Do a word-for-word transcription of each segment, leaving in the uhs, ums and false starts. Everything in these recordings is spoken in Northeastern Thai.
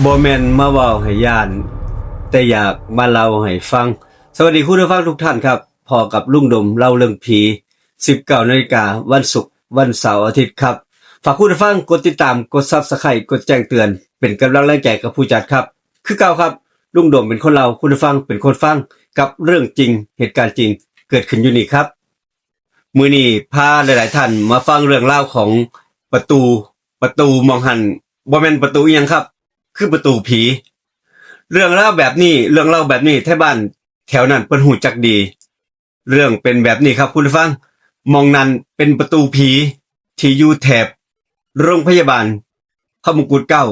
บ่แม่นมาเว้าให้ย้าน แต่อยากมาเล่าให้ฟัง สวัสดีคุณผู้ฟังทุกท่านครับ พ้อกับลุงดมเล่าเรื่องผี สิบเก้านาฬิกา วันศุกร์ วันเสาร์ อาทิตย์ครับ ฝากคุณผู้ฟังกดติดตาม กด Subscribe กดแจ้งเตือน เป็นกำลังแรงใจกับผู้จัดครับ คือเก่าครับ ลุงดมเป็นคนเล่า คุณผู้ฟังเป็นคนฟัง กับเรื่องจริง เหตุการณ์จริง เกิดขึ้นอยู่นี่ครับ มื้อนี้พาหลายๆท่านมาฟังเรื่องราวของประตู ประตูหม่องหั่น บ่แม่นประตูอิหยังครับ คือประตูผี เรื่องราวแบบนี้ เรื่องเล่าแบบนี้ ไทบ้านแถวนั้นเพิ่นฮู้จักดี เรื่องเป็นแบบนี้ครับคุณผู้ฟัง หม่องนั้นเป็นประตูผีที่อยู่แถบโรงพยาบาลพระมงกุฎเกล้า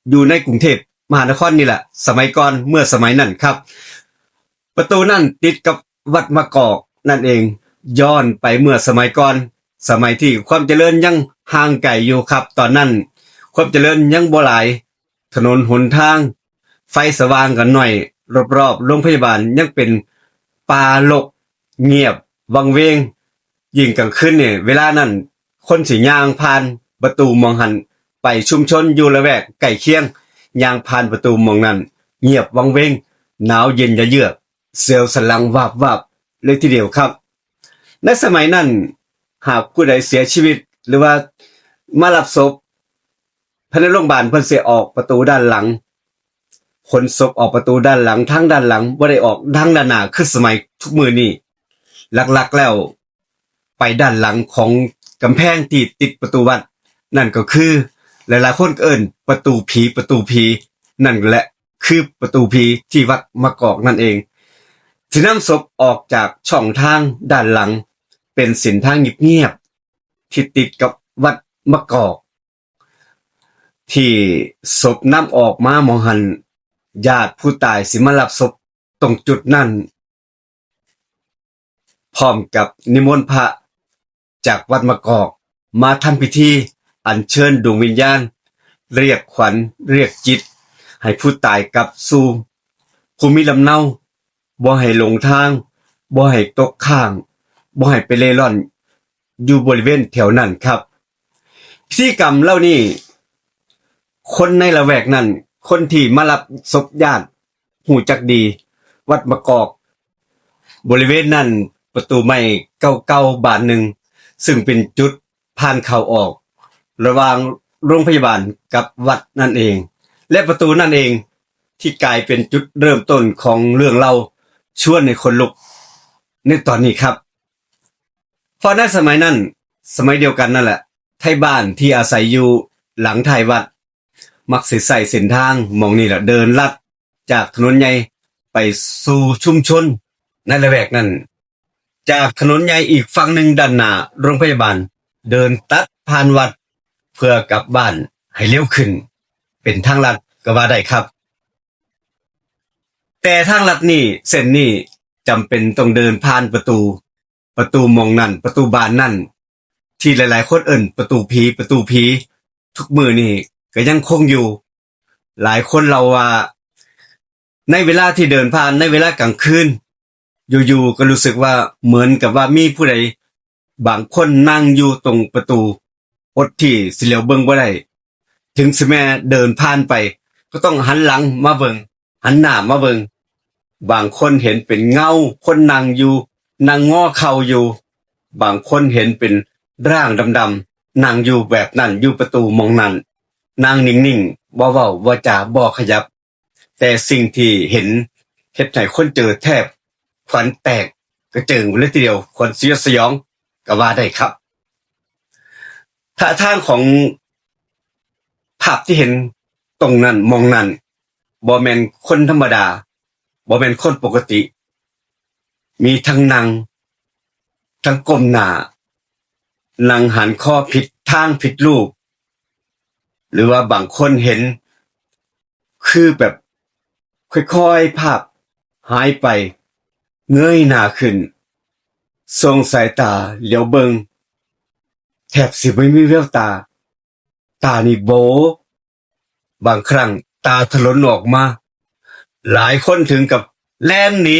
อยู่ในกรุงเทพมหานครนี่แหละ สมัยก่อน เมื่อสมัยนั้นครับ ประตูนั่นติดกับวัดมะกอกนั่นเอง ย้อนไปเมื่อสมัยก่อน สมัยที่ความเจริญยังห่างไกลอยู่ครับ ตอนนั้นความเจริญยังบ่หลาย ถนนหนทาง ไฟสว่างกันหน่อย รอบๆโรงพยาบาลยังเป็นป่ารก เงียบวังเวง ยิ่งกลางคืนเนี่ย เวลานั้นคนสิย่างผ่านประตูหม่องหั่นไป ชุมชนอยู่ละแวกใกล้เคียง ย่างผ่านประตูหม่องนั้น เงียบวังเวง หนาวเย็นเยือก เสียวสันหลังวาบๆเลยทีเดียวครับ ในสมัยนั้น หากผู้ใดเสียชีวิต หรือว่ามารับศพภายในโรงพยาบาล เพิ่นสิออกประตูด้านหลัง ขนศพออกประตูด้านหลัง ทางด้านหลัง บ่ได้ออกทางด้านหน้าคือสมัยทุกมื้อนี้ หลักๆแล้ว ไปด้านหลังของกำแพงที่ติดประตูวัด นั่นก็คือ หลายๆคนก็เอิ้นประตูผี ประตูผี นั่นแหละคือประตูผีที่วัดมะกอกนั่นเอง สินำศพออกจากช่องทางด้านหลัง เป็นเส้นทางเงียบๆที่ติดกับวัดมะกอก ที่ศพนำออกมาหม่องหั่น ญาติผู้ตายสิมารับศพตรงจุดนั้น พร้อมกับนิมนต์พระจากวัดมะกอกมาทำพิธีอัญเชิญดวงวิญญาณ เรียกขวัญเรียกจิต ให้ผู้ตายกลับสู่ภูมิลำเนา บ่ให้หลงทาง บ่ให้ตกค้าง บ่ให้ไปเร่ร่อนอยู่บริเวณแถวนั้นครับ พิธีกรรมเหล่านี้ คนในละแวกนั้น คนที่มารับศพญาติฮู้จักดี วัดมะกอก บริเวณนั้นประตูไม้เก่าๆบานหนึ่ง ซึ่งเป็นจุดผ่านเข้าออก ระหว่างโรงพยาบาลกับวัดนั่นเอง และประตูนั่นเองที่กลายเป็นจุดเริ่มต้นของเรื่องเล่าชวนให้ขนลุกในตอนนี้ครับ เพราะในสมัยนั้น สมัยเดียวกันนั่นแหละ ไทบ้านที่อาศัยอยู่หลังท้ายวัด มักสิใช้เส้นทางหม่องนี้แหละ เดินลัดจากถนนใหญ่ไปสู่ชุมชนในละแวกนั้น จากถนนใหญ่อีกฝั่งหนึ่งด้านหน้าโรงพยาบาล เดินตัดผ่านวัดเพื่อกลับบ้านให้เร็วขึ้น เป็นทางลัดก็ว่าได้ครับ แต่ทางลัดนี้ เส้นนี้จำเป็นต้องเดินผ่านประตู ประตูหม่องนั่น ประตูบานนั่น ที่หลายๆคนเอิ้นประตูผี ประตูผี ทุกมื้อนี้ก็ยังคงอยู่ หลายคนเล่าว่า ในเวลาที่เดินผ่าน ในเวลากลางคืน อยู่ๆก็รู้สึกว่าเหมือนกับว่ามีผู้ใดบางคนนั่งอยู่ตรงประตู อดที่สิเหลียวเบิ่งบ่ได้ ถึงสิแม่เดินผ่านไป ก็ต้องหันหลังมาเบิ่ง หันหน้ามาเบิ่ง บางคนเห็นเป็นเงาคนนั่งอยู่ นั่งงอเข่าอยู่ บางคนเห็นเป็นร่างดำๆ นั่งอยู่แบบนั้น อยู่ประตูหม่องนั้น นั่งนิ่งๆ บ่เว้าบ่จา บ่ขยับ แต่สิ่งที่เห็น เฮ็ดให้คนเจอแทบขวัญแตกกระเจิงเลยทีเดียว ขวัญสยดสยองก็ว่าได้ครับ ท่าทางของภาพที่เห็นตรงนั้นหม่องนั้น บ่แม่นคนธรรมดา บ่แม่นคนปกติ มีทั้งนั่ง ทั้งก้มหน้า นั่งหันคอผิดทางผิดรูป หรือว่าบางคนเห็น คือแบบค่อยๆ ภาพหายไป เงยหน้าขึ้น ส่งสายตาเหลียวเบิ่ง แทบสิไม่มีแววตา ตานี่โบ บางครั้งตาถลนออกมา หลายคนถึงกับแล่นหนี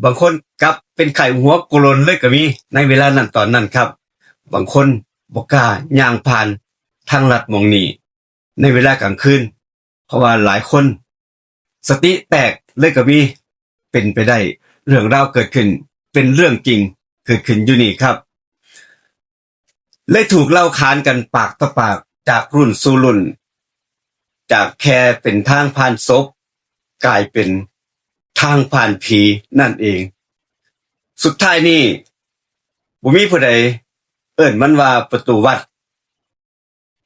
บางคนกลับเป็นไข้หัวโกลนเลยก็มี ในเวลานั้นตอนนั้นครับ บางคนบ่กล้าย่างผ่านทางลัดหม่องนี้ ในเวลากลางคืน เพราะว่าหลายคนสติแตกเลยก็มี เป็นไปได้ เรื่องราวเกิดขึ้น เป็นเรื่องจริงเกิดขึ้นอยู่นี่ครับ เลยถูกเล่าขานกันปากต่อปาก จากรุ่นสู่รุ่น จากแค่เป็นทางผ่านศพ กลายเป็นทางผ่านผีนั่นเอง สุดท้ายนี่บ่มีผู้ใดเอิ้นมันว่าประตูวัด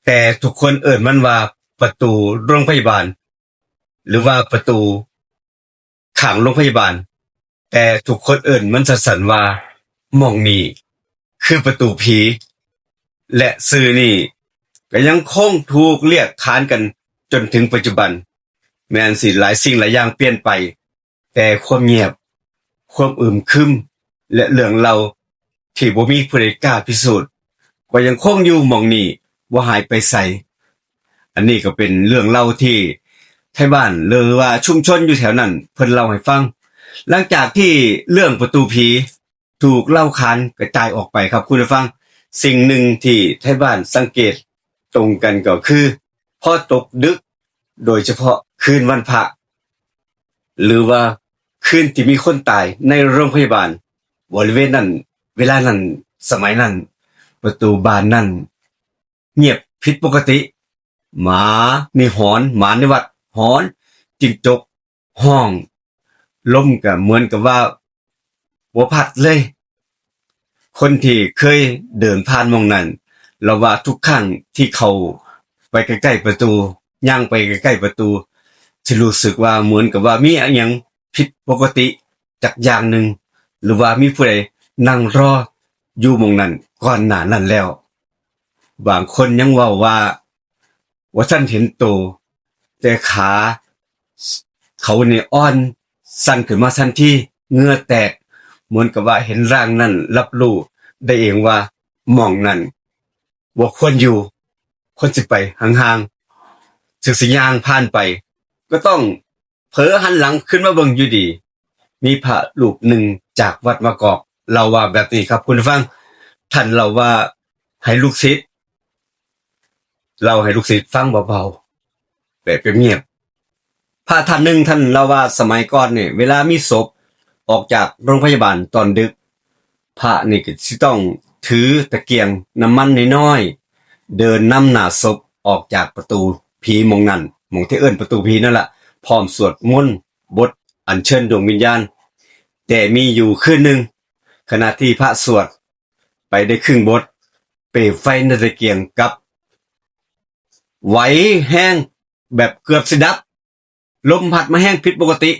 แต่ทุกคนเอิ้นมันว่าประตูโรงพยาบาล หรือว่าประตูข้างโรงพยาบาล แต่ทุกคนเอิ้นมันสั้นๆว่าหม่องนี้คือประตูผี และชื่อนี้ก็ยังคงถูกเรียกขานกันจนถึงปัจจุบัน แม้นสิหลายสิ่งหลายอย่างเปลี่ยนไป แต่ความเงียบ ความอึมครึม และเรื่องเล่าที่บ่มีผู้ใดกล้าพิสูจน์ ก็ยังคงอยู่หม่องนี้ บ่หายไปไส อันนี้ก็เป็นเรื่องเล่าที่ไทบ้านหรือว่าชุมชนอยู่แถวนั้นเพิ่นเล่าให้ฟัง หลังจากที่เรื่องประตูผีถูกเล่าขานกระจายออกไปครับคุณผู้ฟัง สิ่งหนึ่งที่ไทบ้านสังเกตตรงกันก็คือ พอตกดึก โดยเฉพาะคืนวันพระ หรือว่าคืนที่มีคนตายในโรงพยาบาล บริเวณนั้น เวลานั้น สมัยนั้น ประตูบ้านนั้นเงียบผิดปกติ หมานี่หอน หมาในวัดหอน จิ้งจกฮ้อง ลมก็เหมือนกับว่าบ่พัดเลย คนที่เคยเดินผ่านหม่องนั้น เล่าว่าทุกครั้งที่เข้าไปใกล้ๆประตู ย่างไปใกล้ๆประตู สิรู้สึกว่าเหมือนกับว่ามีอะหยังผิดปกติจักอย่างหนึ่ง หรือว่ามีผู้ใดนั่งรออยู่หม่องนั้นก่อนหน้านั้นแล้ว บางคนยังเว้าว่า ว่าซั่นเห็นโต แต่ขาเขานี่อ่อนสั่นขึ้นมาทันที เหงื่อแตก เหมือนกับว่าเห็นร่างนั้นรับรู้ได้เองว่าหม่องนั้นบ่ควรอยู่ ควรสิไปห่างๆ ซึ่งสิย่างผ่านไป ก็ต้องเผลอหันหลังขึ้นมาเบิ่งอยู่ดี มีพระรูปหนึ่งจากวัดมะกอกเล่าว่าแบบนี้ครับคุณผู้ฟัง ท่านเล่าว่าให้ลูกศิษย์ เล่าให้ลูกศิษย์ฟังเบาๆ แบบเงียบๆ พระท่านหนึ่งท่านเล่าว่าสมัยก่อนเนี่ย เวลามีศพออกจากโรงพยาบาลตอนดึก พระนี่ก็สิต้องถือตะเกียงน้ำมันน้อยๆ เดินนำหน้าศพออกจากประตูผีหม่องนั้น หม่องที่เอิ้นประตูผีนั่นล่ะ พร้อมสวดมนต์บทอัญเชิญดวงวิญญาณ แต่มีอยู่คืนหนึ่ง ขณะที่พระสวดไปได้ครึ่งบท เปลวไฟในตะเกียงกลับไหวแฮงแบบเกือบสิดับ ลมพัดมาแฮงผิดปกติ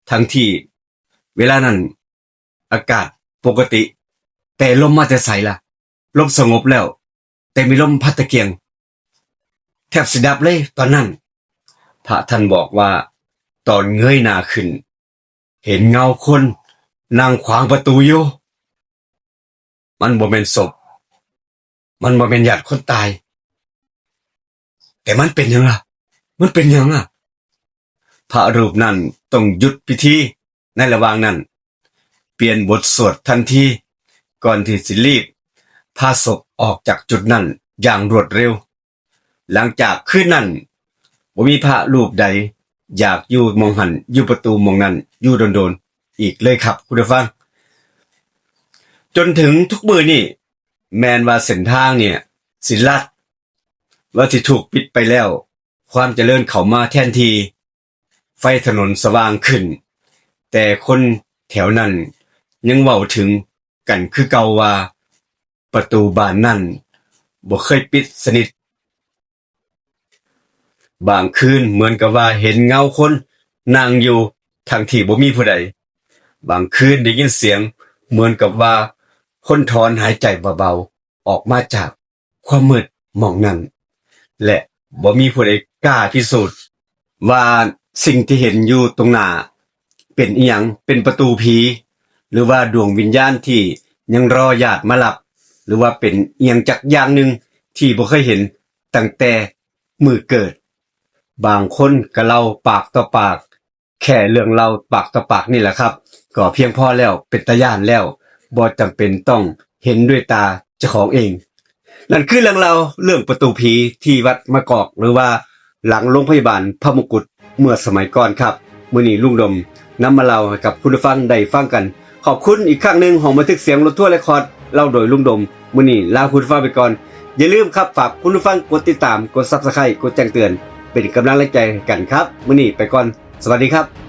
ทั้งที่เวลานั้นอากาศปกติ แต่ลมมาแต่ไสล่ะ ลมสงบแล้ว แต่มีลมพัดตะเกียง แทบสิดับเลยตอนนั้น พระท่านบอกว่าตอนเงยหน้าขึ้น เห็นเงาคนนั่งขวางประตูอยู่ มันบ่แม่นศพ มันบ่แม่นญาติคนตาย แต่มันเป็นหยังล่ะ มันเป็นหยังอ่ะ พระรูปนั้นต้องหยุดพิธีในระหว่างนั้น เปลี่ยนบทสวดทันที ก่อนที่สิรีบพาศพออกจากจุดนั้นอย่างรวดเร็ว หลังจากคืนนั้นบ่มีพระรูปใดอยากอยู่หม่องหั้น อยู่ประตูหม่องนั้น อยู่โดนๆ อีกเลยครับคุณผู้ฟัง จนถึงทุกมื้อนี้ แม้นว่าเส้นทางเนี่ยสิลัด ว่าสิถูกปิดไปแล้ว ความเจริญเข้ามาแทนที่ ไฟถนนสว่างขึ้น แต่คนแถวนั้นยังเว้าถึงกันคือเก่าว่า ประตูบ้านนั้นบ่เคยปิดสนิท บางคืนเหมือนกับว่าเห็นเงาคนนั่งอยู่ทั้งที่บ่มีผู้ใด บางคืนได้ยินเสียงเหมือนกับว่าคนถอนหายใจเบาๆ ออกมาจากความมืดหม่องนั้น และบ่มีผู้ใดกล้าพิสูจน์ว่าสิ่งที่เห็นอยู่ตรงหน้าเป็นอิหยัง เป็นประตูผี หรือว่าดวงวิญญาณที่ยังรอญาติมารับ หรือว่าเป็นอิหยังจักอย่างหนึ่งที่บ่เคยเห็นตั้งแต่มื้อเกิด บางคนก็เล่าปากต่อปาก แค่เรื่องเล่าปากต่อปากนี่แหละครับ ก็เพียงพอแล้ว เป็นตาย้านแล้ว บ่จำเป็นต้องเห็นด้วยตาเจ้าของเอง นั่นคือเรื่องเล่าเรื่องประตูผีที่วัดมะกอก หรือว่า หลังโรงพยาบาลพระมงกุฎเมื่อสมัยก่อนครับ มื้อนี้ลุงดมนำมาเล่าให้กับคุณผู้ฟังได้ฟังกัน ขอบคุณอีกครั้งหนึ่งห้องบันทึกเสียงรถทัวร์เรคคอร์ด เล่าโดยลุงดม มื้อนี้ลาคุณผู้ฟังไปก่อน อย่าลืมครับ ฝากคุณผู้ฟังกดติดตาม กด Subscribe กดแจ้งเตือน เป็นกำลังแรงใจให้กันครับ มื้อนี้ไปก่อน สวัสดีครับ